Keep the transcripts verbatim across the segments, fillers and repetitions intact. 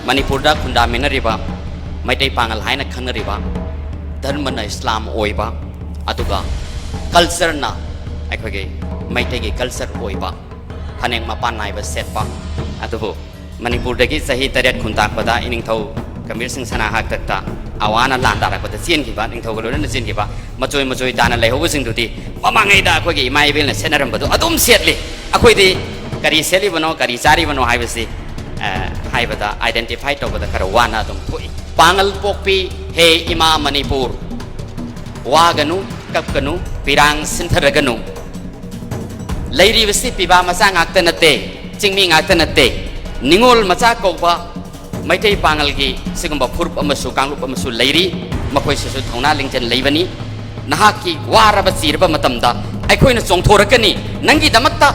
ꯃꯅꯤꯄꯨꯔꯗ ꯈꯨꯟꯗꯥꯃꯤꯟꯅꯔꯤꯕ ꯃꯩꯇꯩ ꯄꯥꯉꯜ ꯍꯥꯏꯅ ꯈꯪꯅꯔꯤꯕ, ꯙꯔꯃꯅ ꯏꯁꯂꯥꯝ ꯑꯣꯏꯕ, ꯑꯗꯨꯒ ꯀꯜꯆꯔꯅ ꯑꯩꯈꯣꯏꯒꯤ ꯃꯩꯇꯩꯒꯤ ꯀꯜꯆꯔ ꯑꯣꯏꯕ, ꯐꯅꯦꯛ ꯃꯄꯥꯟ ꯅꯥꯏꯕ ꯁꯦꯠꯄ, ꯑꯗꯨꯕꯨ ꯃꯅꯤꯄꯨꯔꯗꯒꯤ ꯆꯍꯤ ꯇꯔꯦꯠ ꯈꯨꯟꯇꯥꯛꯄꯗ ꯏꯅꯤꯡꯊꯧ ꯀꯕꯤꯔ ꯁꯤꯡ ꯁꯅꯥ ꯍꯥꯛꯇꯛꯇ ꯑꯋꯥꯅ ꯂꯥꯟ ꯇꯥꯔꯛꯄꯗ ꯆꯦꯟꯈꯤꯕ, ꯅꯤꯡꯊꯧꯒ ꯂꯣꯏꯅꯅ ꯆꯦꯟꯈꯤꯕ, ꯃꯆꯣꯏ ꯃꯆꯣꯏ ꯇꯥꯅ ꯂꯩꯍꯧꯕꯁꯤꯡꯗꯨꯗꯤ ꯃꯃꯥꯡꯉꯩꯗ ꯑꯩꯈꯣꯏꯒꯤ ꯏꯃꯥ ꯏꯕꯦꯜꯅ ꯁꯦꯠꯅꯔꯝꯕꯗꯨ ꯑꯗꯨꯝ ꯁꯦꯠꯂꯤ꯫ ꯑꯩꯈꯣꯏꯗꯤ ꯀꯔꯤ ꯁꯦꯠꯂꯤꯕꯅꯣ, ꯀꯔꯤ ꯆꯥꯔꯤꯕꯅꯣ ꯍꯥꯏꯕꯁꯤ, ꯑ, ꯍꯥꯏꯕꯗ, identify ꯇꯧꯕꯗ ꯈꯔ ꯋꯥꯅ ꯑꯗꯨꯝ ꯊꯣꯛꯏ꯫ ꯄꯥꯉꯜ ꯄꯣꯛꯄꯤ ꯍꯦ ꯏꯃꯥ ꯃꯅꯤꯄꯨꯔ, ꯋꯥꯒꯅꯨ, ꯀꯞꯀꯅꯨ, ꯄꯤꯔꯥꯡ ꯁꯤꯟꯊꯔꯒꯅꯨ꯫ ꯂꯩꯔꯤꯕꯁꯤ ꯄꯤꯕꯥ ꯃꯆꯥ ꯉꯥꯛꯇ ꯅꯠꯇꯦ, ꯆꯤꯡꯃꯤ ꯉꯥꯛꯇ ꯅꯠꯇꯦ, ꯅꯤꯉꯣꯜ ꯃꯆꯥ ꯀꯧꯕ ꯃꯩꯇꯩ ꯄꯥꯉꯜꯒꯤ ꯁꯤꯒꯨꯝꯕ ꯐꯨꯔꯨꯞ ꯑꯃꯁꯨ ꯀꯥꯡꯂꯨꯞ ꯑꯃꯁꯨ ꯂꯩꯔꯤ꯫ ꯃꯈꯣꯏꯁꯤꯁꯨ ꯊꯧꯅꯥ ꯂꯤꯡꯖꯦꯜ ꯂꯩꯕꯅꯤ꯫ ꯅꯍꯥꯛꯀꯤ ꯋꯥꯔꯕ ꯆꯤꯔꯕ ꯃꯇꯝꯗ ꯑꯩꯈꯣꯏꯅ ꯆꯣꯡꯊꯣꯔꯛꯀꯅꯤ, ꯅꯪꯒꯤꯗꯃꯛꯇ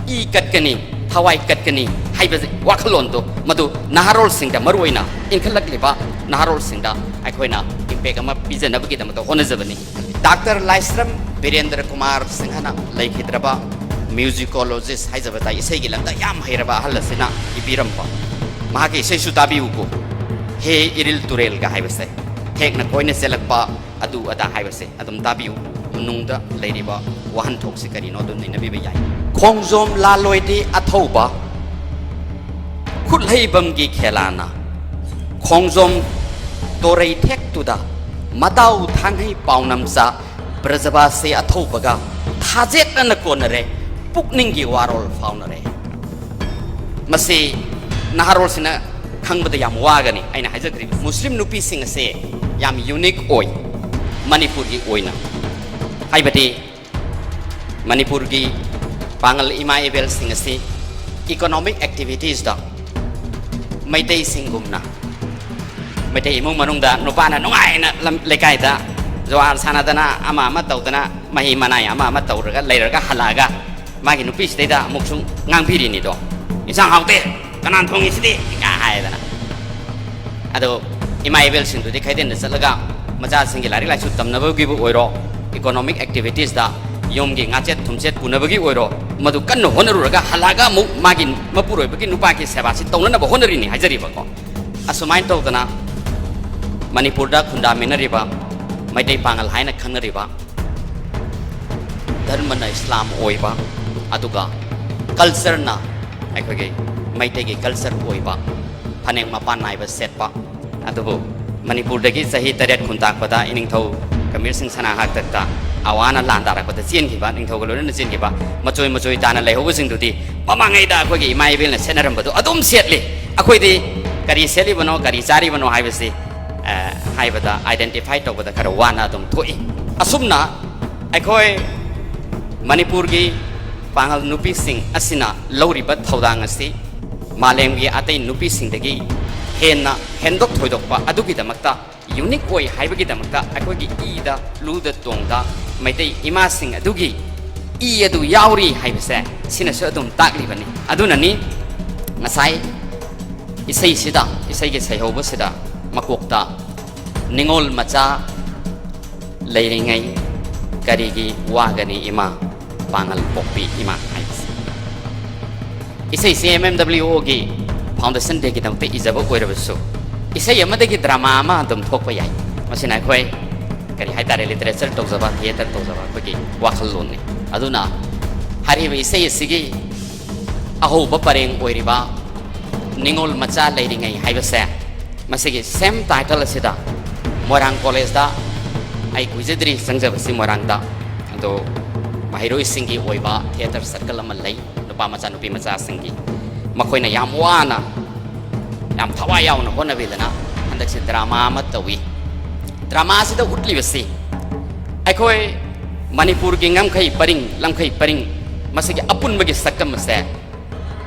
ꯏ ꯀꯠꯀꯅꯤ, ꯊꯋꯥꯏ ꯀꯠꯀꯅꯤ ꯍꯥꯏꯕ ꯋꯥꯈꯜꯂꯣꯟꯗꯣ ꯃꯗꯨ ꯅꯍꯥꯔꯣꯜꯁꯤꯡꯗ, ꯃꯔꯨꯑꯣꯏꯅ ꯏꯟꯈꯠꯂꯛꯂꯤꯕ ꯅꯍꯥꯔꯣꯜꯁꯤꯡꯗ ꯑꯩꯈꯣꯏꯅ impact ꯑꯃ ꯄꯤꯖꯅꯕꯒꯤꯗꯃꯛꯇ ꯍꯣꯠꯅꯖꯕꯅꯤ꯫ ꯗꯥꯛꯇꯔ ꯂꯥꯏꯁ꯭ꯔꯝ ꯕꯤꯔꯦꯟꯗ꯭ꯔ ꯀꯨꯃꯥꯔ ꯁꯤꯡꯍꯅ ꯂꯩꯈꯤꯗ꯭ꯔꯕ musicologist ꯍꯥꯏꯖꯕ ꯇꯥꯏ, ꯏꯁꯩꯒꯤ ꯂꯝꯗ ꯌꯥꯝ ꯍꯩꯔꯕ ꯑꯍꯜ ꯑꯁꯤꯅ ꯏꯕꯤꯔꯝꯕ ꯃꯍꯥꯛꯀꯤ ꯏꯁꯩꯁꯨ ꯇꯥꯕꯤꯌꯨꯀꯣ, ꯍꯦ ꯏꯔꯤꯜ ꯇꯨꯔꯦꯜꯒ ꯍꯥꯏꯕꯁꯦ꯫ ꯊꯦꯛꯅ ꯀꯣꯏꯅ ꯆꯦꯜꯂꯛꯄ ꯑꯗꯨ ꯑꯗꯥ ꯍꯥꯏꯕꯁꯦ ꯑꯗꯨꯝ ꯇꯥꯕꯤꯌꯨ꯫ ꯃꯅꯨꯡꯗ ꯂꯩꯔꯤꯕ ꯋꯥꯍꯟꯊꯣꯛꯁꯤ ꯀꯔꯤꯅꯣ ꯑꯗꯨ ꯅꯩꯅꯕꯤꯕ ꯌꯥꯏ꯫ ꯈꯣꯡꯖꯣꯝ ꯂꯥꯂꯣꯏꯗꯤ ꯑꯊꯧꯕ ꯈꯨꯠꯍꯩꯕꯝꯒꯤ ꯈꯦꯂꯥꯅ, ꯈꯣꯡꯖꯣꯝ ꯇꯣꯔꯩ ꯊꯦꯛꯇꯨꯗ ꯃꯇꯥꯎ ꯊꯥꯡꯍꯩ ꯄꯥꯎꯅꯝꯆꯥ ꯕ꯭ꯔꯖꯕꯥꯁꯤ ꯑꯊꯧꯕꯒ ꯊꯥꯖꯦꯠꯅꯅ ꯀꯣꯟꯅꯔꯦ, ꯄꯨꯛꯅꯤꯡꯒꯤ ꯋꯥꯔꯣꯜ ꯐꯥꯎꯅꯔꯦ꯫ ꯃꯁꯤ ꯅꯍꯥꯔꯣꯜꯁꯤꯡꯅ ꯈꯪꯕꯗ ꯌꯥꯝ ꯋꯥꯒꯅꯤ꯫ ꯑꯩꯅ ꯍꯥꯏꯖꯈ꯭ꯔꯤꯕ ꯃꯨꯁꯂꯤꯝ ꯅꯨꯄꯤꯁꯤꯡ ꯑꯁꯦ ꯌꯥꯝ unique ꯑꯣꯏ ꯃꯅꯤꯄꯨꯔꯒꯤ ꯑꯣꯏꯅ, ꯍꯥꯏꯕꯗꯤ ꯃꯅꯤꯄꯨꯔꯒꯤ ꯄꯥꯉꯜ ꯏꯃꯥ ꯏꯕꯦꯜꯁꯤꯡ ꯑꯁꯤ economic activitiesꯇ ꯃꯩꯇꯩꯁꯤꯡꯒꯨꯝꯅ, ꯃꯩꯇꯩ ꯏꯃꯨꯡ ꯃꯅꯨꯡꯗ ꯅꯨꯄꯥꯅ ꯅꯨꯡꯉꯥꯏꯅ ꯂꯝ-, ꯂꯩꯀꯥꯏꯗ ꯖꯨꯋꯥꯔ ꯁꯥꯟꯅꯗꯅ, ꯑꯃ ꯑꯃ ꯇꯧꯗꯅ, ꯃꯍꯤ ꯃꯅꯥꯏ ꯑꯃ ꯑꯃ ꯇꯧꯔꯒ ꯂꯩꯔꯒ ꯍꯜꯂꯛꯑꯒ ꯃꯥꯒꯤ ꯅꯨꯄꯤꯁꯤꯗꯩꯗ ꯑꯃꯨꯛꯁꯨ ꯉꯥꯡꯕꯤꯔꯤꯅꯤꯗꯣ, "ꯏꯟꯁꯥꯡ ꯍꯥꯎꯇꯦ, ꯀꯅꯥꯅ ꯊꯣꯡꯉꯤ ꯁꯤꯗꯤ?" ꯀꯥꯏ ꯍꯥꯏꯗꯅ꯫ ꯑꯗꯣ ꯏꯃꯥ ꯏꯕꯦꯜꯁꯤꯡꯗꯨꯗꯤ ꯈꯩꯗꯦꯟꯗ ꯆꯠꯂꯒ ꯃꯆꯥꯁꯤꯡꯒꯤ ꯂꯥꯏꯔꯤꯛ ꯂꯥꯏꯁꯨ ꯇꯝꯅꯕꯒꯤꯕꯨ ꯑꯣꯏꯔꯣ, economic activitiesꯇ ꯌꯨꯝꯒꯤ ꯉꯥꯆꯦꯠ ꯊꯨꯝꯆꯦꯠ ꯄꯨꯅꯕꯒꯤ ꯑꯣꯏꯔꯣ, ꯃꯗꯨ ꯀꯟꯅ ꯍꯣꯠꯅꯔꯨꯔꯒ ꯍꯜꯂꯛꯑꯒ ꯑꯃꯨꯛ ꯃꯥꯒꯤ ꯃꯄꯨꯔꯣꯏꯕꯒꯤ ꯅꯨꯄꯥꯒꯤ ꯁꯦꯕꯥꯁꯤ ꯇꯧꯅꯅꯕ ꯍꯣꯠꯅꯔꯤꯅꯤ ꯍꯥꯏꯖꯔꯤꯕꯀꯣ꯫ ꯑꯁꯨꯃꯥꯏꯅ ꯇꯧꯗꯅ ꯃꯅꯤꯄꯨꯔꯗ ꯈꯨꯟꯗꯥꯃꯤꯟꯅꯔꯤꯕ ꯃꯩꯇꯩ ꯄꯥꯉꯜ ꯍꯥꯏꯅ ꯈꯪꯅꯔꯤꯕ, ꯙꯔꯃꯅ ꯏꯁꯂꯥꯝ ꯑꯣꯏꯕ, ꯑꯗꯨꯒ ꯀꯜꯆꯔꯅ ꯑꯩꯈꯣꯏꯒꯤ ꯃꯩꯇꯩꯒꯤ ꯀꯜꯆꯔ ꯑꯣꯏꯕ, ꯐꯅꯦꯛ ꯃꯄꯥꯟ ꯅꯥꯏꯕ ꯁꯦꯠꯄ, ꯑꯗꯨꯕꯨ ꯃꯅꯤꯄꯨꯔꯗꯒꯤ ꯆꯍꯤ ꯇꯔꯦꯠ ꯈꯨꯟꯇꯥꯛꯄꯗ ꯏꯅꯤꯡꯊꯧ ꯀꯕꯤꯔ ꯁꯤꯡ ꯁꯅꯥ ꯍꯥꯛꯇꯛꯇ ꯑꯋꯥꯅ ꯂꯥꯟ ꯇꯥꯔꯛꯄꯗ ꯆꯦꯟꯈꯤꯕ, ꯅꯤꯡꯊꯧꯒ ꯂꯣꯏꯅꯅ ꯆꯦꯟꯈꯤꯕ, ꯃꯆꯣꯏ ꯃꯆꯣꯏ ꯇꯥꯅ ꯂꯩꯍꯧꯕꯁꯤꯡꯗꯨꯗꯤ ꯃꯃꯥꯡꯉꯩꯗ ꯑꯩꯈꯣꯏꯒꯤ ꯏꯃꯥ ꯏꯕꯦꯜꯅ ꯁꯦꯠꯅꯔꯝꯕꯗꯨ ꯑꯗꯨꯝ ꯁꯦꯠꯂꯤ꯫ ꯑꯩꯈꯣꯏꯗꯤ ꯀꯔꯤ ꯁꯦꯠꯂꯤꯕꯅꯣ, ꯀꯔꯤ ꯆꯥꯔꯤꯕꯅꯣ ꯍꯥꯏꯕꯁꯤ, ꯑ, ꯍꯥꯏꯕꯗ, identify ꯇꯧꯕꯗ ꯈꯔ ꯋꯥꯅ ꯑꯗꯨꯝ ꯊꯣꯛꯏ꯫ ꯑꯁꯨꯝꯅ ꯑꯩꯈꯣꯏ ꯃꯅꯤꯄꯨꯔꯒꯤ ꯄꯥꯉꯜ ꯅꯨꯄꯤꯁꯤꯡ ꯑꯁꯤꯅ ꯂꯧꯔꯤꯕ ꯊꯧꯗꯥꯡ ꯑꯁꯤ ꯃꯥꯂꯦꯝꯒꯤ ꯑꯇꯩ ꯅꯨꯄꯤꯁꯤꯡꯗꯒꯤ ꯍꯦꯟꯅ ꯍꯦꯟꯗꯣꯛ ꯊꯣꯏꯗꯣꯛꯄ ꯑꯗꯨꯒꯤꯗꯃꯛꯇ, ꯌꯨꯅꯤꯛ ꯑꯣꯏ ꯍꯥꯏꯕꯒꯤꯗꯃꯛꯇ ꯑꯩꯈꯣꯏꯒꯤ ꯏꯗ, ꯂꯨꯗ ꯇꯣꯡꯗ ꯃꯩꯇꯩ ꯏꯃꯥꯁꯤꯡ ꯑꯗꯨꯒꯤ ꯏ ꯑꯗꯨ ꯌꯥꯎꯔꯤ ꯍꯥꯏꯕꯁꯦ ꯁꯤꯅꯁꯨ ꯑꯗꯨꯝ ꯇꯥꯛꯂꯤꯕꯅꯤ꯫ ꯑꯗꯨꯅꯅꯤ ꯉꯁꯥꯏ ꯏꯁꯩꯁꯤꯗ, ꯏꯁꯩꯒꯤ ꯁꯩꯍꯧꯕꯁꯤꯗ ꯃꯀꯣꯛꯇ "ꯅꯤꯉꯣꯜ ꯃꯆꯥ ꯂꯩꯔꯤꯉꯩ ꯀꯔꯤꯒꯤ ꯋꯥꯒꯅꯤ ꯏꯃꯥ, ꯄꯥꯉꯜ ꯄꯣꯛꯄꯤ ꯏꯃꯥ" ꯍꯥꯏꯕꯁꯦ꯫ ꯏꯁꯩꯁꯦ M M W O ꯒꯤ Foundation Day ꯒꯤꯗꯃꯛꯇ ꯏꯖꯕ ꯑꯣꯏꯔꯕꯁꯨ, ꯏꯁꯩ ꯑꯃꯗꯒꯤ drama ꯑꯃ ꯑꯗꯨꯝ ꯊꯣꯛꯄ ꯌꯥꯏ꯫ ꯃꯁꯤꯅ ꯑꯩꯈꯣꯏ, ꯀꯔꯤ ꯍꯥꯏꯇꯥꯔꯦ, literature ꯇꯧꯖꯕ, theatre ꯇꯧꯖꯕ ꯑꯩꯈꯣꯏꯒꯤ ꯋꯥꯈꯜꯂꯣꯟꯅꯤ꯫ ꯑꯗꯨꯅ ꯍꯥꯏꯔꯤꯕ ꯏꯁꯩ ꯑꯁꯤꯒꯤ ꯑꯍꯧꯕ ꯄꯔꯦꯡ ꯑꯣꯏꯔꯤꯕ "ꯅꯤꯉꯣꯜ ꯃꯆꯥ ꯂꯩꯔꯤꯉꯩ" ꯍꯥꯏꯕꯁꯦ, ꯃꯁꯤꯒꯤ same title ꯑꯁꯤꯗ ꯃꯣꯏꯔꯥꯡ ꯀꯣꯂꯦꯖꯇ, ꯑꯩ ꯀꯨꯏꯖꯗ꯭ꯔꯤ ꯆꯪꯖꯕꯁꯤ ꯃꯣꯏꯔꯥꯡꯗ, ꯑꯗꯣ ꯃꯍꯩꯔꯣꯏꯁꯤꯡꯒꯤ ꯑꯣꯏꯕ theatre circle ꯑꯃ ꯂꯩ, ꯅꯨꯄꯥ ꯃꯆꯥ ꯅꯨꯄꯤ ꯃꯆꯥꯁꯤꯡꯒꯤ, ꯃꯈꯣꯏꯅ ꯌꯥꯝ ꯋꯥꯅ, ꯌꯥꯝ ꯊꯋꯥꯏ ꯌꯥꯎꯅ ꯍꯣꯠꯅꯕꯤꯗꯅ ꯍꯟꯗꯛꯁꯦ drama ꯑꯃ ꯇꯧꯏ꯫ Drama ꯑꯁꯤꯗ ꯎꯠꯂꯤꯕꯁꯤ ꯑꯩꯈꯣꯏ ꯃꯅꯤꯄꯨꯔꯒꯤ ꯉꯝꯈꯩ ꯄꯔꯤꯡ, ꯂꯝꯈꯩ ꯄꯔꯤꯡ, ꯃꯁꯤꯒꯤ ꯑꯄꯨꯟꯕꯒꯤ ꯁꯛꯇꯝ ꯑꯁꯦ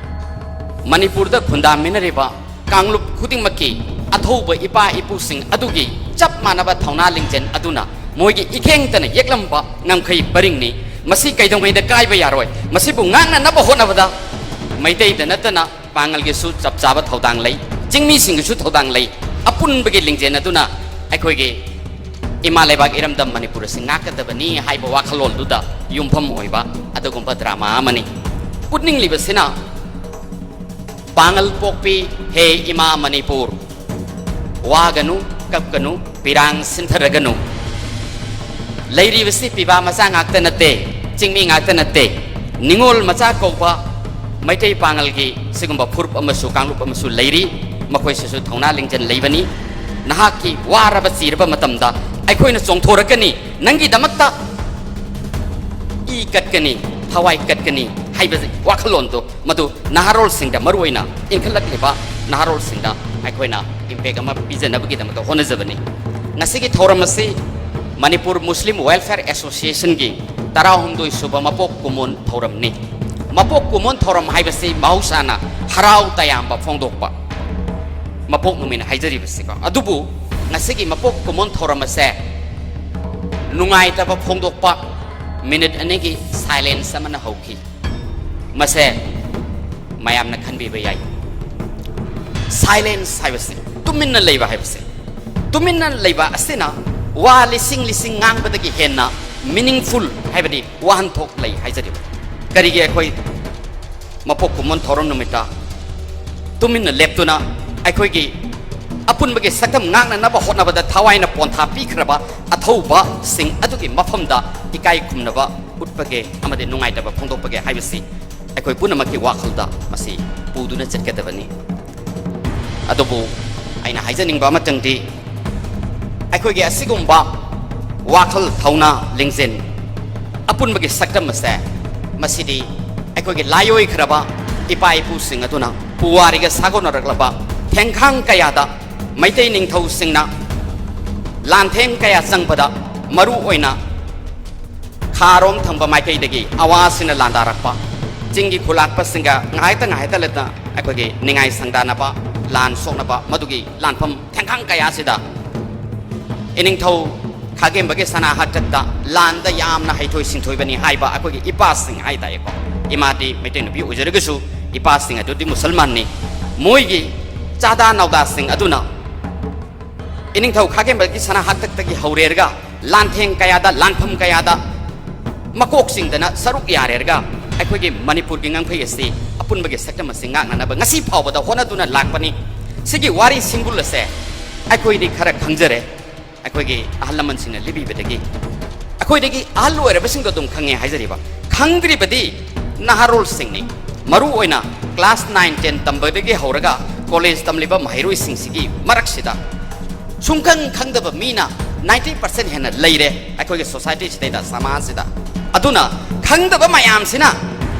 ꯃꯅꯤꯄꯨꯔꯗ ꯈꯨꯟꯗꯥꯃꯤꯟꯅꯔꯤꯕ ꯀꯥꯡꯂꯨꯞ ꯈꯨꯗꯤꯡꯃꯛꯀꯤ ꯑꯊꯧꯕ ꯏꯄꯥ ꯏꯄꯨꯁꯤꯡ ꯑꯗꯨꯒꯤ ꯆꯞ ꯃꯥꯟꯅꯕ ꯊꯧꯅꯥ ꯂꯤꯡꯖꯦꯜ ꯑꯗꯨꯅ ꯃꯣꯏꯒꯤ ꯏꯈꯦꯡꯇꯅ ꯌꯦꯛꯂꯝꯕ ꯉꯝꯈꯩ ꯄꯔꯤꯡꯅꯤ꯫ ꯃꯁꯤ ꯀꯩꯗꯧꯉꯩꯗ ꯀꯥꯏꯕ ꯌꯥꯔꯣꯏ꯫ ꯃꯁꯤꯕꯨ ꯉꯥꯛꯅꯅꯕ ꯍꯣꯠꯅꯕꯗ ꯃꯩꯇꯩꯗ ꯅꯠꯇꯅ ꯄꯥꯉꯜꯒꯤꯁꯨ ꯆꯞ ꯆꯥꯕ ꯊꯧꯗꯥꯡ ꯂꯩ, ꯆꯤꯡꯃꯤꯁꯤꯡꯒꯤꯁꯨ ꯊꯧꯗꯥꯡ ꯂꯩ꯫ ꯑꯄꯨꯟꯕꯒꯤ ꯂꯤꯡꯖꯦꯜ ꯑꯗꯨꯅ ꯑꯩꯈꯣꯏꯒꯤ ꯏꯃꯥ ꯂꯩꯕꯥꯛ ꯏꯔꯝꯗꯝ ꯃꯅꯤꯄꯨꯔ ꯑꯁꯤ ꯉꯥꯛꯀꯗꯕꯅꯤ ꯍꯥꯏꯕ ꯋꯥꯈꯜꯂꯣꯟꯗꯨꯗ ꯌꯨꯝꯐꯝ ꯑꯣꯏꯕ ꯑꯗꯨꯒꯨꯝꯕ ꯗ꯭ꯔꯃꯥ ꯑꯃꯅꯤ꯫ ꯎꯠꯅꯤꯡꯂꯤꯕꯁꯤꯅ, ꯄꯥꯉꯜ ꯄꯣꯛꯄꯤ ꯍꯦ ꯏꯃꯥ ꯃꯅꯤꯄꯨꯔ, ꯋꯥꯒꯅꯨ, ꯀꯞꯀꯅꯨ, ꯄꯤꯔꯥꯡ ꯁꯤꯟꯊꯔꯒꯅꯨ꯫ ꯂꯩꯔꯤꯕꯁꯤ ꯄꯤꯕꯥ ꯃꯆꯥ ꯉꯥꯛꯇ ꯅꯠꯇꯦ, ꯆꯤꯡꯃꯤ ꯉꯥꯛꯇ ꯅꯠꯇꯦ, ꯅꯤꯉꯣꯜ ꯃꯆꯥ ꯀꯧꯕ ꯃꯩꯇꯩ ꯄꯥꯉꯜꯒꯤ ꯁꯤꯒꯨꯝꯕ ꯐꯨꯔꯨꯞ ꯑꯃꯁꯨ ꯀꯥꯡꯂꯨꯞ ꯑꯃꯁꯨ ꯂꯩꯔꯤ꯫ ꯃꯈꯣꯏꯁꯤꯁꯨ ꯊꯧꯅꯥ ꯂꯤꯡꯖꯦꯜ ꯂꯩꯕꯅꯤ꯫ ꯅꯍꯥꯛꯀꯤ ꯋꯥꯔꯕ ꯆꯤꯔꯕ ꯃꯇꯝꯗ ꯑꯩꯈꯣꯏꯅ ꯆꯣꯡꯊꯣꯔꯛꯀꯅꯤ, ꯅꯪꯒꯤꯗꯃꯛꯇ ꯏ ꯀꯠꯀꯅꯤ, ꯊꯋꯥꯏ ꯀꯠꯀꯅꯤ ꯍꯥꯏꯕ ꯋꯥꯈꯜꯂꯣꯟꯗꯨ ꯃꯗꯨ ꯅꯍꯥꯔꯣꯜꯁꯤꯡꯗ, ꯃꯔꯨꯑꯣꯏꯅ ꯏꯟꯈꯠꯂꯛꯂꯤꯕ ꯅꯍꯥꯔꯣꯜꯁꯤꯡꯗ ꯑꯩꯈꯣꯏꯅ impact ꯑꯃ ꯄꯤꯖꯅꯕꯒꯤꯗꯃꯛꯇ ꯍꯣꯠꯅꯖꯕꯅꯤ꯫ ꯉꯁꯤꯒꯤ ꯊꯧꯔꯝ ꯑꯁꯤ ꯃꯅꯤꯄꯨꯔ ꯃꯨꯁꯂꯤꯝ ꯋꯦꯜꯐꯤꯌꯔ ꯑꯦꯁꯣꯁꯤꯌꯦꯁꯟꯒꯤ ꯇꯔꯥꯍꯨꯝꯗꯣꯏ ꯁꯨꯕ ꯃꯄꯣꯛ ꯀꯨꯝꯑꯣꯟ ꯊꯧꯔꯝꯅꯤ꯫ ꯃꯄꯣꯛ ꯀꯨꯝꯑꯣꯟ ꯊꯧꯔꯝ ꯍꯥꯏꯕꯁꯤ ꯃꯍꯧꯁꯥꯅ ꯍꯔꯥꯎ ꯇꯌꯥꯝꯕ ꯐꯣꯡꯗꯣꯛꯄ ꯃꯄꯣꯛ ꯅꯨꯃꯤꯠꯅ ꯍꯥꯏꯖꯔꯤꯕꯁꯤꯀꯣ꯫ ꯑꯗꯨꯕꯨ ꯉꯁꯤꯒꯤ ꯃꯄꯣꯛ ꯀꯨꯝꯑꯣꯟ ꯊꯧꯔꯝ ꯑꯁꯦ ꯅꯨꯡꯉꯥꯏꯇꯕ ꯐꯣꯡꯗꯣꯛꯄ ꯃꯤꯅꯤꯠ ꯑꯅꯤꯒꯤ silence ꯑꯃꯅ ꯍꯧꯈꯤ꯫ ꯃꯁꯦ ꯃꯌꯥꯝꯅ ꯈꯟꯕꯤꯕ ꯌꯥꯏ꯫ Silence ꯍꯥꯏꯕꯁꯤ, ꯇꯨꯃꯤꯟꯅ ꯂꯩꯕ ꯍꯥꯏꯕꯁꯦ, ꯇꯨꯃꯤꯟꯅ ꯂꯩꯕ ꯑꯁꯤꯅ ꯋꯥ ꯂꯤꯁꯤꯡ ꯂꯤꯁꯤꯡ ꯉꯥꯡꯕꯗꯒꯤ ꯍꯦꯟꯅ meaningful, ꯍꯥꯏꯕꯗꯤ ꯋꯥꯍꯟꯊꯣꯛ ꯂꯩ ꯍꯥꯏꯖꯔꯤꯕ꯫ ꯀꯔꯤꯒꯤ ꯑꯩꯈꯣꯏ ꯃꯄꯣꯛ ꯀꯨꯝꯑꯣꯟ ꯊꯧꯔꯝ ꯅꯨꯃꯤꯠꯇ ꯇꯨꯃꯤꯟꯅ ꯂꯦꯞꯇꯨꯅ ꯑꯩꯈꯣꯏꯒꯤ ꯑꯄꯨꯟꯕꯒꯤ ꯁꯛꯇꯝ ꯉꯥꯛꯅꯅꯕ ꯍꯣꯠꯅꯕꯗ ꯊꯋꯥꯏꯅ ꯄꯣꯟꯊꯥ ꯄꯤꯈ꯭ꯔꯕ ꯑꯊꯧꯕꯁꯤꯡ ꯑꯗꯨꯒꯤ ꯃꯐꯝꯗ ꯏꯀꯥꯏ ꯈꯨꯝꯅꯕ ꯎꯠꯄꯒꯦ ꯑꯃꯗꯤ ꯅꯨꯡꯉꯥꯏꯇꯕ ꯐꯣꯡꯗꯣꯛꯄꯒꯦ ꯍꯥꯏꯕꯁꯤ ꯑꯩꯈꯣꯏ ꯄꯨꯝꯅꯃꯛꯀꯤ ꯋꯥꯈꯜꯗ ꯃꯁꯤ ꯄꯨꯗꯨꯅ ꯆꯠꯀꯗꯕꯅꯤ꯫ ꯑꯗꯨꯕꯨ ꯑꯩꯅ ꯍꯥꯏꯖꯅꯤꯡꯕ ꯑꯃꯇꯪꯗꯤ, ꯑꯩꯈꯣꯏꯒꯤ ꯑꯁꯤꯒꯨꯝꯕ ꯋꯥꯈꯜ, ꯊꯧꯅꯥ, ꯂꯤꯡꯖꯦꯜ, ꯑꯄꯨꯟꯕꯒꯤ ꯁꯛꯇꯝ ꯑꯁꯦ, ꯃꯁꯤꯗꯤ ꯑꯩꯈꯣꯏꯒꯤ ꯂꯥꯏꯑꯣꯏꯈ꯭ꯔꯕ ꯏꯄꯥ ꯏꯄꯨꯁꯤꯡ ꯑꯗꯨꯅ ꯄꯨꯋꯥꯔꯤꯒ ꯁꯥꯒꯣꯟꯅꯔꯛꯂꯕ ꯊꯦꯡꯈꯥꯡ ꯀꯌꯥꯗ ꯃꯩꯇꯩ ꯅꯤꯡꯊꯧꯁꯤꯡꯅ ꯂꯥꯟꯊꯦꯡ ꯀꯌꯥ ꯆꯪꯕꯗ, ꯃꯔꯨ ꯑꯣꯏꯅ ꯈꯥꯔꯣꯝ ꯊꯪꯕ ꯃꯥꯏꯀꯩꯗꯒꯤ ꯑꯋꯥꯁꯤꯅ ꯂꯥꯟꯗꯥꯔꯛꯄ, ꯆꯤꯡꯒꯤ ꯈꯨꯂꯥꯛꯄꯁꯤꯡꯒ ꯉꯥꯏꯍꯥꯛꯇ ꯉꯥꯏꯍꯥꯛꯇ ꯂꯩꯇꯅ ꯑꯩꯈꯣꯏꯒꯤ ꯅꯤꯡꯉꯥꯏ ꯁꯪꯗꯥꯅꯕ, ꯂꯥꯟ ꯁꯣꯛꯅꯕ, ꯃꯗꯨꯒꯤ ꯂꯥꯟꯐꯝ ꯊꯦꯡꯈꯥꯡ ꯀꯌꯥꯁꯤꯗ ꯏꯅꯤꯡꯊꯧ ꯈꯥꯒꯦꯝꯕꯒꯤ ꯁꯅꯥ ꯍꯥꯛꯇꯛꯇ ꯂꯥꯟꯗ ꯌꯥꯝꯅ ꯍꯩꯊꯣꯏ ꯁꯤꯡꯊꯣꯏꯕꯅꯤ ꯍꯥꯏꯕ ꯑꯩꯈꯣꯏꯒꯤ ꯏꯄꯥꯁꯤꯡ ꯍꯥꯏ ꯇꯥꯏꯀꯣ꯫ ꯏꯃꯥꯗꯤ ꯃꯩꯇꯩ ꯅꯨꯄꯤ ꯑꯣꯏꯖꯔꯒꯁꯨ ꯏꯄꯥꯁꯤꯡ ꯑꯗꯨꯗꯤ ꯃꯨꯁꯜꯃꯥꯟꯅꯤ꯫ ꯃꯣꯏꯒꯤ ꯆꯥꯗꯥ ꯅꯥꯎꯗꯥꯁꯤꯡ ꯑꯗꯨꯅ ꯏꯅꯤꯡꯊꯧ ꯈꯥꯒꯦꯝꯕꯒꯤ ꯁꯅꯥ ꯍꯥꯛꯇꯛꯇꯒꯤ ꯍꯧꯔꯦꯔꯒ ꯂꯥꯟꯊꯦꯡ ꯀꯌꯥꯗ, ꯂꯥꯟꯐꯝ ꯀꯌꯥꯗ ꯃꯀꯣꯛ ꯆꯤꯡꯗꯅ ꯁꯔꯨꯛ ꯌꯥꯔꯦꯔꯒ ꯑꯩꯈꯣꯏꯒꯤ ꯃꯅꯤꯄꯨꯔꯒꯤ ꯉꯪꯈꯩ ꯑꯁꯤ ꯑꯄꯨꯟꯕꯒꯤ ꯁꯛꯇꯝ ꯑꯁꯤ ꯉꯥꯛꯅꯅꯕ ꯉꯁꯤ ꯐꯥꯎꯕꯗ ꯍꯣꯠꯅꯗꯨꯅ ꯂꯥꯛꯄꯅꯤ꯫ ꯁꯤꯒꯤ ꯋꯥꯔꯤ ꯁꯤꯡꯕꯨꯜ ꯑꯁꯦ ꯑꯩꯈꯣꯏꯗꯤ ꯈꯔ ꯈꯪꯖꯔꯦ, ꯑꯩꯈꯣꯏꯒꯤ ꯑꯍꯜ ꯂꯃꯟꯁꯤꯡꯅ ꯂꯤꯕꯤꯕꯗꯒꯤ꯫ ꯑꯩꯈꯣꯏꯗꯒꯤ ꯑꯍꯜ ꯑꯣꯏꯔꯕꯁꯤꯡꯗꯣ ꯑꯗꯨꯝ ꯈꯪꯉꯦ ꯍꯥꯏꯖꯔꯤꯕ, ꯈꯪꯗ꯭ꯔꯤꯕꯗꯤ ꯅꯍꯥꯔꯣꯜꯁꯤꯡꯅꯤ꯫ ꯃꯔꯨ ꯑꯣꯏꯅ class nine ten ꯇꯝꯕꯗꯒꯤ ꯍꯧꯔꯒ college ꯇꯝꯂꯤꯕ ꯃꯍꯩꯔꯣꯏꯁꯤꯡꯁꯤꯒꯤ ꯃꯔꯛꯁꯤꯗ ꯁꯨꯡꯈꯪ ꯈꯪꯗꯕ ꯃꯤꯅ ninety percent ꯍꯦꯟꯅ ꯂꯩꯔꯦ ꯑꯩꯈꯣꯏꯒꯤ society ꯁꯤꯗꯩꯗ, ꯁꯃꯥꯖꯁꯤꯗ꯫ ꯑꯗꯨꯅ ꯈꯪꯗꯕ ꯃꯌꯥꯝꯁꯤꯅ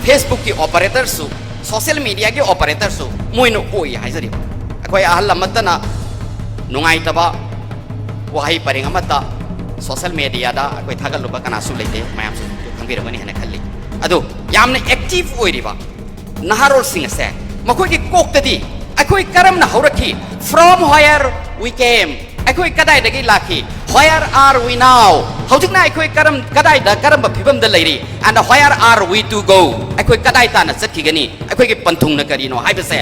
Facebook ꯀꯤ operator ꯁꯨ, social media ꯒꯤ operator ꯁꯨ ꯃꯣꯏꯅ ꯑꯣꯏ ꯍꯥꯏꯖꯔꯤꯕ꯫ ꯑꯩꯈꯣꯏ ꯑꯍꯜ ꯑꯃꯠꯇꯅ ꯅꯨꯡꯉꯥꯏꯇꯕ ꯋꯥꯍꯩ ꯄꯔꯦꯡ ꯑꯃꯠꯇ social media ꯗ ꯑꯩꯈꯣꯏ ꯊꯥꯒꯠꯂꯨꯕ ꯀꯅꯥꯁꯨ ꯂꯩꯇꯦ, ꯃꯌꯥꯝꯁꯨ ꯈꯪꯕꯤꯔꯝꯒꯅꯤ ꯍꯥꯏꯅ ꯈꯜꯂꯤ꯫ ꯑꯗꯨ ꯌꯥꯝꯅ active ꯑꯣꯏꯔꯤꯕ ꯅꯍꯥꯔꯣꯜꯁꯤꯡ ꯑꯁꯦ ꯃꯈꯣꯏꯒꯤ ꯀꯣꯛꯇꯗꯤ ꯑꯩꯈꯣꯏ ꯀꯔꯝꯅ ꯍꯧꯔꯛꯈꯤ, from where we came, ꯑꯩꯈꯣꯏ ꯀꯗꯥꯏꯗꯒꯤ ꯂꯥꯛꯈꯤ, where are we now, ꯍꯧꯖꯤꯛꯅ ꯑꯩꯈꯣꯏ ꯀꯔꯝ, ꯀꯗꯥꯏꯗ, ꯀꯔꯝꯕ ꯐꯤꯕꯝꯗ ꯂꯩꯔꯤ, and where are we to go, ꯑꯩꯈꯣꯏ ꯀꯗꯥꯏ ꯇꯥꯟꯅ ꯆꯠꯈꯤꯒꯅꯤ, ꯑꯩꯈꯣꯏꯒꯤ ꯄꯟꯊꯨꯡꯅ ꯀꯔꯤꯅꯣ ꯍꯥꯏꯕꯁꯦ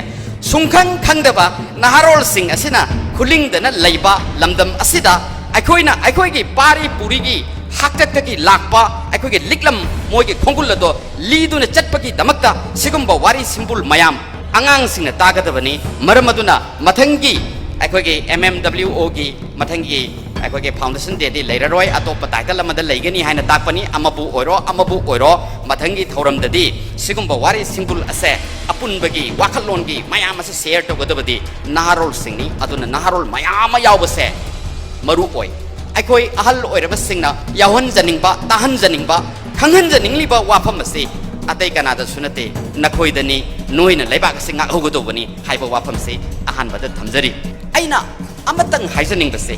ꯁꯨꯡꯈꯪ ꯈꯪꯗꯕ ꯅꯍꯥꯔꯣꯜꯁꯤꯡ ꯑꯁꯤꯅ ꯈꯨꯂꯤꯡꯗꯅ ꯂꯩꯕ ꯂꯝꯗꯝ ꯑꯁꯤꯗ ꯑꯩꯈꯣꯏꯅ ꯑꯩꯈꯣꯏꯒꯤ ꯄꯥꯔꯤ ꯄꯨꯔꯤꯒꯤ ꯍꯥꯛꯇꯛꯇꯒꯤ ꯂꯥꯛꯄ ꯑꯩꯈꯣꯏꯒꯤ ꯂꯤꯛꯂꯝ, ꯃꯣꯏꯒꯤ ꯈꯣꯡꯒꯨꯜ ꯑꯗꯣ ꯂꯤꯗꯨꯅ ꯆꯠꯄꯒꯤꯗꯃꯛꯇ ꯁꯤꯒꯨꯝꯕ ꯋꯥꯔꯤ ꯁꯤꯝꯕꯨꯜ ꯃꯌꯥꯝ ꯑꯉꯥꯡꯁꯤꯡꯅ ꯇꯥꯒꯗꯕꯅꯤ꯫ ꯃꯔꯝ ꯑꯗꯨꯅ ꯃꯊꯪꯒꯤ ꯑꯩꯈꯣꯏꯒꯤ M M W O ꯒꯤ ꯃꯊꯪꯒꯤ ꯑꯩꯈꯣꯏꯒꯤ Foundation Day ꯗꯤ ꯂꯩꯔꯔꯣꯏ, ꯑꯇꯣꯞꯄ title ꯑꯃꯗ ꯂꯩꯒꯅꯤ ꯍꯥꯏꯅ ꯇꯥꯛꯄꯅꯤ꯫ ꯑꯃꯕꯨ ꯑꯣꯏꯔꯣ, ꯑꯃꯕꯨ ꯑꯣꯏꯔꯣ, ꯃꯊꯪꯒꯤ ꯊꯧꯔꯝꯗꯗꯤ ꯁꯤꯒꯨꯝꯕ ꯋꯥꯔꯤ ꯁꯤꯡꯕꯨꯜ ꯑꯁꯦ ꯑꯄꯨꯟꯕꯒꯤ ꯋꯥꯈꯜꯂꯣꯟꯒꯤ ꯃꯌꯥꯝ ꯑꯁꯤ share ꯇꯧꯒꯗꯕꯗꯤ ꯅꯍꯥꯔꯣꯜꯁꯤꯡꯅꯤ꯫ ꯑꯗꯨꯅ ꯅꯍꯥꯔꯣꯜ ꯃꯌꯥꯝ ꯑꯃ ꯌꯥꯎꯕꯁꯦ ꯃꯔꯨ ꯑꯣꯏ꯫ ꯑꯩꯈꯣꯏ ꯑꯍꯜ ꯑꯣꯏꯔꯕꯁꯤꯡꯅ ꯌꯥꯎꯍꯟꯖꯅꯤꯡꯕ, ꯇꯥꯍꯟꯖꯅꯤꯡꯕ, ꯈꯪꯍꯟꯖꯅꯤꯡꯂꯤꯕ ꯋꯥꯐꯝ ꯑꯁꯤ ꯑꯇꯩ ꯀꯅꯥꯗꯁꯨ ꯅꯠꯇꯦ, ꯅꯈꯣꯏꯗꯅꯤ꯫ ꯅꯣꯏꯅ ꯂꯩꯕꯥꯛ ꯑꯁꯤ ꯉꯥꯛꯍꯧꯒꯗꯧꯕꯅꯤ ꯍꯥꯏꯕ ꯋꯥꯐꯝꯁꯤ ꯑꯍꯥꯟꯕꯗ ꯊꯝꯖꯔꯤ꯫ ꯑꯩꯅ ꯑꯃꯇꯪ ꯍꯥꯏꯖꯅꯤꯡꯕꯁꯦ,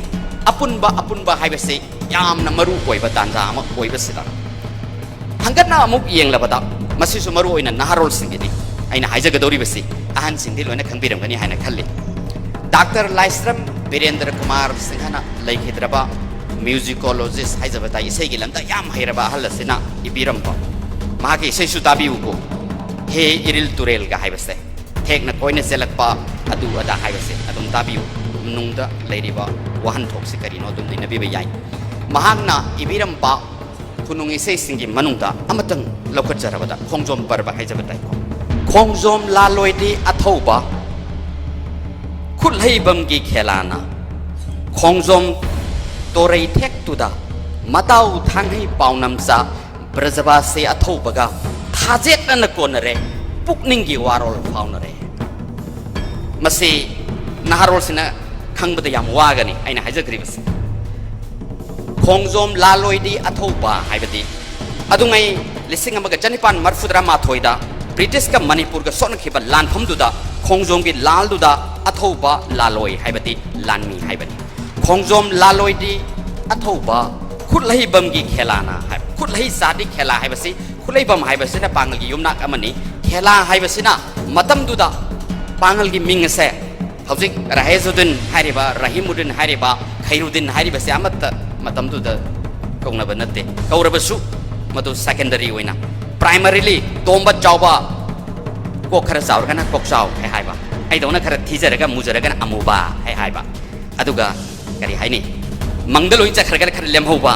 ꯑꯄꯨꯟꯕ, ꯑꯄꯨꯟꯕ ꯍꯥꯏꯕꯁꯤ ꯌꯥꯝꯅ ꯃꯔꯨ ꯑꯣꯏꯕ ꯇꯥꯟꯖꯥ ꯑꯃ ꯑꯣꯏꯕꯁꯤꯗ, ꯍꯟꯒꯠꯅ ꯑꯃꯨꯛ ꯌꯦꯡꯂꯕꯗ, ꯃꯁꯤꯁꯨ ꯃꯔꯨ ꯑꯣꯏꯅ ꯅꯍꯥꯔꯣꯜꯁꯤꯡꯒꯤꯅꯤ ꯑꯩꯅ ꯍꯥꯏꯖꯒꯗꯧꯔꯤꯕꯁꯤ, ꯑꯍꯟꯁꯤꯡꯗꯤ ꯂꯣꯏꯅ ꯈꯪꯕꯤꯔꯝꯒꯅꯤ ꯍꯥꯏꯅ ꯈꯜꯂꯤ꯫ ꯗꯥꯛꯇꯔ ꯂꯥꯏꯁ꯭ꯔꯝ ꯕꯤꯔꯦꯟꯗ꯭ꯔ ꯀꯨꯃꯥꯔ ꯁꯤꯡꯍꯅ ꯂꯩꯈꯤꯗ꯭ꯔꯕ musicologist ꯍꯥꯏꯖꯕ ꯇꯥꯏ, ꯏꯁꯩꯒꯤ ꯂꯝꯗ ꯌꯥꯝ ꯍꯩꯔꯕ ꯑꯍꯜ ꯑꯁꯤꯅ ꯏꯕꯤꯔꯝꯕ ꯃꯍꯥꯛꯀꯤ ꯏꯁꯩꯁꯨ ꯇꯥꯕꯤꯌꯨꯀꯣ, ꯍꯦ ꯏꯔꯤꯜ ꯇꯨꯔꯦꯜꯒ ꯍꯥꯏꯕꯁꯦ, ꯊꯦꯛꯅ ꯀꯣꯏꯅ ꯆꯦꯜꯂꯛꯄ ꯑꯗꯨ ꯑꯗꯥ ꯍꯥꯏꯕꯁꯦ ꯑꯗꯨꯝ ꯇꯥꯕꯤꯌꯨ꯫ ꯃꯅꯨꯡꯗ ꯂꯩꯔꯤꯕ ꯋꯥꯍꯟꯊꯣꯛꯁꯤ ꯀꯔꯤꯅꯣ ꯑꯗꯨꯝ ꯅꯩꯅꯕꯤꯕ ꯌꯥꯏ꯫ ꯃꯍꯥꯛꯅ ꯏꯕꯤꯔꯝꯕ ꯈꯨꯅꯨꯡ ꯏꯁꯩꯁꯤꯡꯒꯤ ꯃꯅꯨꯡꯗ ꯑꯃꯇꯪ ꯂꯧꯈꯠꯆꯔꯕꯗ ꯈꯣꯡꯖꯣꯝ ꯄꯔꯕ ꯍꯥꯏꯖꯕ ꯇꯥꯏꯀꯣ꯫ ꯈꯣꯡꯖꯣꯝ ꯂꯥꯂꯣꯏꯗꯤ ꯑꯊꯧꯕ ꯈꯨꯠꯍꯩꯕꯝꯒꯤ ꯈꯦꯂꯥꯅ ꯈꯣꯡꯖꯣꯝ ꯇꯣꯔꯩ ꯊꯦꯛꯇꯨꯗ ꯃꯇꯥꯎ ꯊꯥꯡꯍꯩ ꯄꯥꯎꯅꯝꯆꯥ ꯕ꯭ꯔꯖꯕꯥꯁꯤ ꯑꯊꯧꯕꯒ ꯊꯥꯖꯦꯠꯅꯅ ꯀꯣꯟꯅꯔꯦ, ꯄꯨꯛꯅꯤꯡꯒꯤ ꯋꯥꯔꯣꯜ ꯐꯥꯎꯅꯔꯦ꯫ ꯃꯁꯤ ꯅꯍꯥꯔꯣꯜꯁꯤꯅ ꯈꯪꯕꯗ ꯌꯥꯝ ꯋꯥꯒꯅꯤ ꯑꯩꯅ ꯍꯥꯏꯖꯈ꯭ꯔꯤꯕꯁꯤ꯫ ꯈꯣꯡꯖꯣꯝ ꯂꯥꯂꯣꯏꯗꯤ ꯑꯊꯧꯕ ꯍꯥꯏꯕꯗꯤ ꯑꯗꯨꯉꯩ ꯂꯤꯁꯤꯡ ꯑꯃꯒ ꯆꯅꯤꯄꯥꯟ ꯃꯔꯤꯐꯨꯇꯔꯥ ꯃꯥꯊꯣꯏꯗ ꯕ꯭ꯔꯤꯇꯤꯁꯀ ꯃꯅꯤꯄꯨꯔꯒ ꯁꯣꯛꯅꯈꯤꯕ ꯂꯥꯟꯐꯝꯗꯨꯗ ꯈꯣꯡꯖꯣꯝꯒꯤ ꯂꯥꯜꯗꯨꯗ ꯑꯊꯧꯕ ꯂꯥꯂꯣꯏ ꯍꯥꯏꯕꯗꯤ ꯂꯥꯟꯃꯤ ꯍꯥꯏꯕꯅꯤ꯫ ꯈꯣꯡꯖꯣꯝ ꯂꯥꯂꯣꯏꯗꯤ ꯑꯊꯧꯕ ꯈꯨꯠꯍꯩꯕꯝꯒꯤ ꯈꯦꯂꯥꯅ ꯍꯥꯏꯕ꯫ ꯈꯨꯠꯍꯩ ꯆꯥꯗꯤ ꯈꯦꯂꯥ ꯍꯥꯏꯕꯁꯤ, ꯈꯨꯠꯍꯩꯕꯝ ꯍꯥꯏꯕꯁꯤꯅ ꯄꯥꯡꯒꯜꯒꯤ ꯌꯨꯝꯅꯥꯛ ꯑꯃꯅꯤ꯫ ꯈꯦꯂꯥ ꯍꯥꯏꯕꯁꯤꯅ ꯃꯇꯝꯗꯨꯗ ꯄꯥꯡꯒꯜꯒꯤ ꯃꯤꯡ ꯑꯁꯦ ꯍꯧꯖꯤꯛ ꯔꯍꯦꯖꯨꯗꯤꯟ ꯍꯥꯏꯔꯤꯕ, ꯔꯍꯤꯃꯨꯗꯤꯟ ꯍꯥꯏꯔꯤꯕ, ꯈꯩꯔꯨꯗꯤꯟ ꯍꯥꯏꯔꯤꯕꯁꯦ ꯑꯃꯠꯇ ꯃꯇꯝꯗꯨꯗ ꯀꯧꯅꯕ ꯅꯠꯇꯦ꯫ ꯀꯧꯔꯕꯁꯨ ꯃꯗꯨ secondary ꯑꯣꯏꯅ, primarily ꯇꯣꯝꯕ ꯆꯥꯎꯕ, ꯀꯣꯛ ꯈꯔ ꯆꯥꯎꯔꯒꯅ ꯀꯣꯛꯆꯥꯎ ꯍꯥꯏ ꯍꯥꯏꯕ, ꯑꯩꯗꯧꯅ ꯈꯔ ꯊꯤꯖꯔꯒ ꯃꯨꯖꯔꯒꯅ ꯑꯃꯨꯕ ꯍꯥꯏ ꯍꯥꯏꯕ꯫ ꯑꯗꯨꯒ ꯀꯔꯤ ꯍꯥꯏꯅꯤ, ꯃꯪꯗ ꯂꯣꯏ ꯆꯠꯈ꯭ꯔꯒꯅ ꯈꯔ ꯂꯦꯝꯍꯧꯕ꯫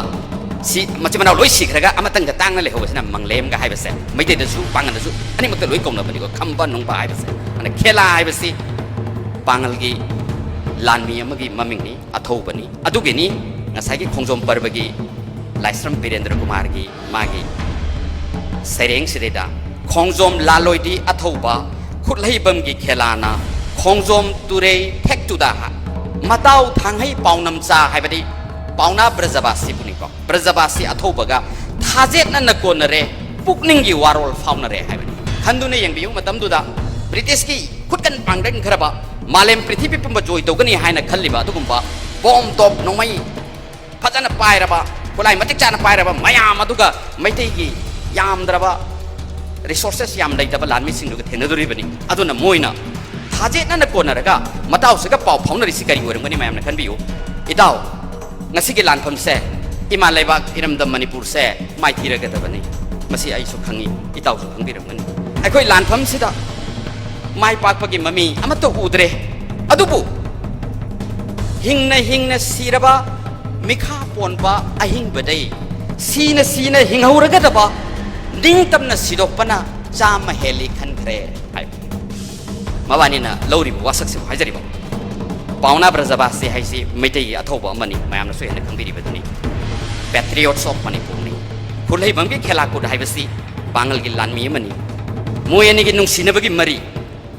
ꯁꯤ ꯃꯆꯤꯟ ꯃꯅꯥꯎ ꯂꯣꯏ ꯁꯤꯈ꯭ꯔꯒ ꯑꯃꯇꯪꯗ ꯇꯥꯡꯅ ꯂꯩꯍꯧꯕꯁꯤꯅ ꯃꯪꯂꯦꯝꯒ ꯍꯥꯏꯕꯁꯦ꯫ ꯃꯩꯇꯩꯗꯁꯨ ꯄꯥꯡꯒꯜꯗꯁꯨ ꯑꯅꯤꯃꯛꯇ ꯂꯣꯏ ꯀꯧꯅꯕꯅꯤꯀꯣ, ꯈꯝꯕ ꯅꯨꯡꯕ ꯍꯥꯏꯕꯁꯦ꯫ ꯑꯗꯨꯅ ꯈꯦꯂꯥ ꯍꯥꯏꯕꯁꯤ ꯄꯥꯡꯒꯜꯒꯤ ꯂꯥꯟꯃꯤ ꯑꯃꯒꯤ ꯃꯃꯤꯡꯅꯤ, ꯑꯊꯧꯕꯅꯤ꯫ ꯑꯗꯨꯒꯤꯅꯤ ꯉꯁꯥꯏꯒꯤ ꯈꯣꯡꯖꯣꯝ ꯄꯔꯕꯒꯤ ꯂꯥꯏꯁ꯭ꯔꯝ ꯕꯤꯔꯦꯟꯗ꯭ꯔ ꯀꯨꯃꯥꯔꯒꯤ ꯃꯥꯒꯤ ꯁꯩꯔꯦꯡꯁꯤꯗꯩꯗ ꯈꯣꯡꯖꯣꯝ ꯂꯥꯂꯣꯏꯗꯤ ꯑꯊꯧꯕ ꯈꯨꯠꯍꯩꯕꯝꯒꯤ ꯈꯦꯂꯥꯅ ꯈꯣꯡꯖꯣꯝ ꯇꯨꯔꯩ ꯊꯦꯛꯇꯨꯗ ꯍꯥ-, ꯃꯇꯥꯎ ꯊꯥꯡꯍꯩ ꯄꯥꯎꯅꯝꯆꯥ ꯍꯥꯏꯕꯗꯤ ꯄꯥꯎꯅꯥ ꯕ꯭ꯔꯖꯕꯥꯁꯤꯕꯨꯅꯤꯀꯣ꯫ ꯕ꯭ꯔꯖꯕꯥꯁꯤ ꯑꯊꯧꯕꯒ ꯊꯥꯖꯦꯠꯅꯅ ꯀꯣꯟꯅꯔꯦ, ꯄꯨꯛꯅꯤꯡꯒꯤ ꯋꯥꯔꯣꯜ ꯐꯥꯎꯅꯔꯦ ꯍꯥꯏꯕꯅꯤ꯫ ꯈꯟꯗꯨꯅ ꯌꯦꯡꯕꯤꯌꯨ, ꯃꯇꯝꯗꯨꯗ ꯕ꯭ꯔꯤꯇꯤꯁꯀꯤ ꯈꯨꯠꯀꯟ ꯄꯥꯡꯒꯟꯈ꯭ꯔꯕ, ꯃꯥꯂꯦꯝ ꯄ꯭ꯔꯤꯊꯤꯕꯤ ꯄꯨꯝꯕ ꯖꯣꯏ ꯇꯧꯒꯅꯤ ꯍꯥꯏꯅ ꯈꯜꯂꯤꯕ ꯑꯗꯨꯒꯨꯝꯕ ꯕꯣꯝ ꯇꯣꯞ ꯅꯣꯡꯃꯩ ꯐꯖꯅ ꯄꯥꯏꯔꯕ, ꯈꯨꯠꯂꯥꯏ ꯃꯇꯤꯛ ꯆꯥꯅ ꯄꯥꯏꯔꯕ ꯃꯌꯥꯝ ꯑꯗꯨꯒ ꯃꯩꯇꯩꯒꯤ ꯌꯥꯝꯗ꯭ꯔꯕ resources ꯌꯥꯝ ꯂꯩꯇꯕ ꯂꯥꯟꯃꯤꯁꯤꯡꯗꯨꯒ ꯊꯦꯡꯅꯗꯣꯔꯤꯕꯅꯤ꯫ ꯑꯗꯨꯅ ꯃꯣꯏꯅ ꯊꯥꯖꯦꯠꯅꯅ ꯀꯣꯟꯅꯔꯒ ꯃꯇꯥꯎꯁꯤꯒ ꯄꯥꯎ ꯐꯥꯎꯅꯔꯤꯁꯤ ꯀꯔꯤ ꯑꯣꯏꯔꯝꯒꯅꯤ? ꯃꯌꯥꯝꯅ ꯈꯟꯕꯤꯌꯨ꯫ ꯏꯇꯥꯎ, ꯉꯁꯤꯒꯤ ꯂꯥꯟꯐꯝꯁꯦ ꯏꯃꯥ ꯂꯩꯕꯥꯛ ꯏꯔꯝꯗꯝ ꯃꯅꯤꯄꯨꯔꯁꯦ ꯃꯥꯏꯊꯤꯔꯒꯗꯕꯅꯤ꯫ ꯃꯁꯤ ꯑꯩꯁꯨ ꯈꯪꯉꯤ, ꯏꯇꯥꯎꯁꯨ ꯈꯪꯕꯤꯔꯝꯒꯅꯤ꯫ ꯑꯩꯈꯣꯏ ꯂꯥꯟꯐꯝꯁꯤꯗ ꯃꯥꯏ ꯄꯥꯛꯄꯒꯤ ꯃꯃꯤ ꯑꯃꯠꯇ ꯎꯗ꯭ꯔꯦ꯫ ꯑꯗꯨꯕꯨ ꯍꯤꯡꯅ ꯍꯤꯡꯅ ꯁꯤꯔꯕ ꯃꯤꯈꯥ ꯄꯣꯟꯕ ꯑꯍꯤꯡꯕꯗꯩ ꯁꯤꯅ ꯁꯤꯅ ꯍꯤꯡꯍꯧꯔꯒꯗꯕ ꯅꯤꯡꯇꯝꯅ ꯁꯤꯗꯣꯛꯄꯅ ꯆꯥꯝꯃ ꯍꯦꯜꯂꯤ ꯈꯟꯈ꯭ꯔꯦ ꯍꯥꯏꯕ꯫ ꯃꯕꯥꯅꯤꯅ ꯂꯧꯔꯤꯕ ꯋꯥꯁꯛꯁꯤꯕꯨ ꯍꯥꯏꯖꯔꯤꯕ꯫ ꯄꯥꯎꯅꯥ ꯕ꯭ꯔꯖꯕꯥꯁꯤ ꯍꯥꯏꯁꯤ ꯃꯩꯇꯩꯒꯤ ꯑꯊꯧꯕ ꯑꯃꯅꯤ, ꯃꯌꯥꯝꯅꯁꯨ ꯍꯦꯟꯅ ꯈꯪꯕꯤꯔꯤꯕꯗꯨꯅꯤ꯫ Patriots of ꯃꯅꯤꯄꯨꯔꯅꯤ꯫ ꯈꯨꯜꯍꯩꯕꯝꯒꯤ ꯈꯦꯂꯥꯀꯨꯠ ꯍꯥꯏꯕꯁꯤ ꯄꯥꯡꯒꯜꯒꯤ ꯂꯥꯟꯃꯤ ꯑꯃꯅꯤ꯫ ꯃꯣꯏ ꯑꯅꯤꯒꯤ ꯅꯨꯡꯁꯤꯅꯕꯒꯤ ꯃꯔꯤ,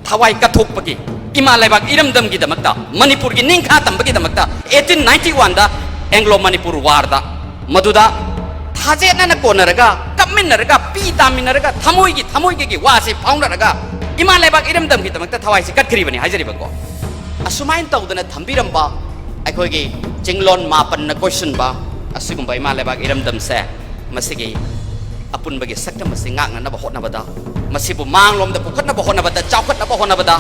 ꯊꯋꯥꯏ ꯀꯠꯊꯣꯛꯄꯒꯤ, ꯏꯃꯥ ꯂꯩꯕꯥꯛ ꯏꯔꯝꯗꯝꯒꯤꯗꯃꯛꯇ, ꯃꯅꯤꯄꯨꯔꯒꯤ ꯅꯤꯡꯈꯥ ꯇꯝꯕꯒꯤꯗꯃꯛꯇ eighteen ninety one ꯗ Anglo Manipur War ꯗ ꯃꯗꯨꯗ ꯊꯥꯖꯦꯠꯅꯅ ꯀꯣꯟꯅꯔꯒ, ꯀꯞꯃꯤꯟꯅꯔꯒ, ꯄꯤ ꯇꯥꯃꯤꯟꯅꯔꯒ, ꯊꯃꯣꯏꯒꯤ ꯊꯃꯣꯏꯒꯤ ꯋꯥꯁꯦ ꯐꯥꯎꯅꯔꯒ, ꯏꯃꯥ ꯂꯩꯕꯥꯛ ꯏꯔꯝꯗꯝꯒꯤꯗꯃꯛꯇ ꯊꯋꯥꯏꯁꯦ ꯀꯠꯈ꯭ꯔꯤꯕꯅꯤ ꯍꯥꯏꯖꯔꯤꯕꯀꯣ꯫ ꯑꯁꯨꯃꯥꯏꯅ ꯇꯧꯗꯅ ꯊꯝꯕꯤꯔꯝꯕ ꯑꯩꯈꯣꯏꯒꯤ ꯆꯤꯡꯂꯣꯟ ꯃꯥꯄꯟꯅ ꯀꯣꯏꯁꯤꯟꯕ ꯑꯁꯤꯒꯨꯝꯕ ꯏꯃꯥ ꯂꯩꯕꯥꯛ ꯏꯔꯝꯗꯝꯁꯦ, ꯃꯁꯤꯒꯤ ꯑꯄꯨꯟꯕꯒꯤ ꯁꯛꯇꯝ ꯑꯁꯤ ꯉꯥꯛꯅꯅꯕ ꯍꯣꯠꯅꯕꯗ, ꯃꯁꯤꯕꯨ ꯃꯥꯡꯂꯣꯝꯗ ꯄꯨꯈꯠꯅꯕ ꯍꯣꯠꯅꯕꯗ, ꯆꯥꯎꯈꯠꯅꯕ ꯍꯣꯠꯅꯕꯗ,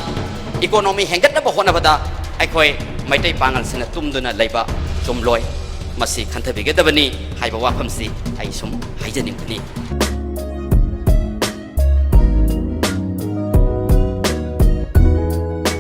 economy ꯍꯦꯟꯒꯠꯅꯕ ꯍꯣꯠꯅꯕꯗ ꯑꯩꯈꯣꯏ ꯃꯩꯇꯩ ꯄꯥꯉꯜꯁꯤꯅ ꯇꯨꯝꯗꯨꯅ ꯂꯩꯕ ꯆꯨꯝꯂꯣꯏ꯫ ꯃꯁꯤ ꯈꯟꯊꯕꯤꯒꯗꯕꯅꯤ ꯍꯥꯏꯕ ꯋꯥꯐꯝꯁꯤ ꯑꯩ ꯁꯨꯝ ꯍꯥꯏꯖꯅꯤꯡꯕꯅꯤ꯫